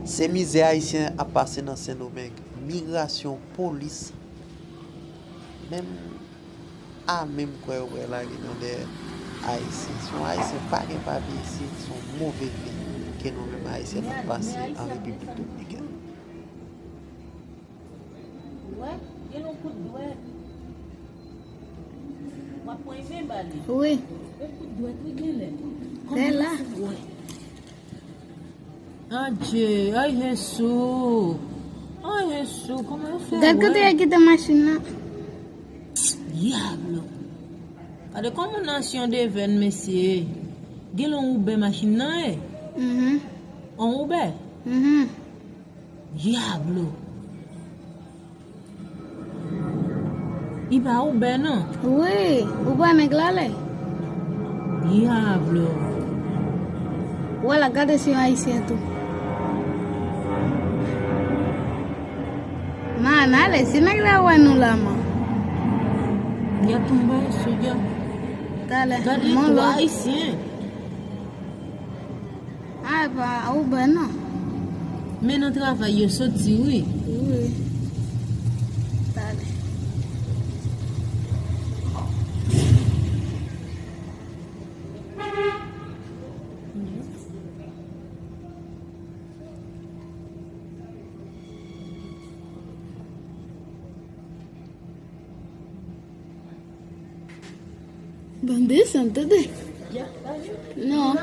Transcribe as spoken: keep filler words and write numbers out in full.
Se mizè Ayisyen ap pase nan Sendomeng. Migrasyon, polis, menm ame m kwè yo pral lage nan dèyè Ayisyen. Si yon Ayisyen pa gen papye isit, se yon move vi ke nou menm Ayisyen n ap pase an Repiblik Dominikèn. Wi. Bella. Adje, ay Jesús. Ay Jesús, kòman yo fè wè? Gad kote yo kite machin nan. Diablo. Gade kòman nasyon devèn, mesye. Gen lè yon Uber machin nan, e? Mhm. On Uber? Mhm. Diablo. Li pa Uber non. Wi, ou pa nèg la lè. Diablo. Wala, gade si yon Ayisyen tou. Man, ale, si nèg la wè nou la, man. Ya tonbe sou ya. Talè, gade tou Ayisyen. A, e pa Uber non. Men nan travay yo soti, wi. Wi. Talè. Ban desann, tande. Non.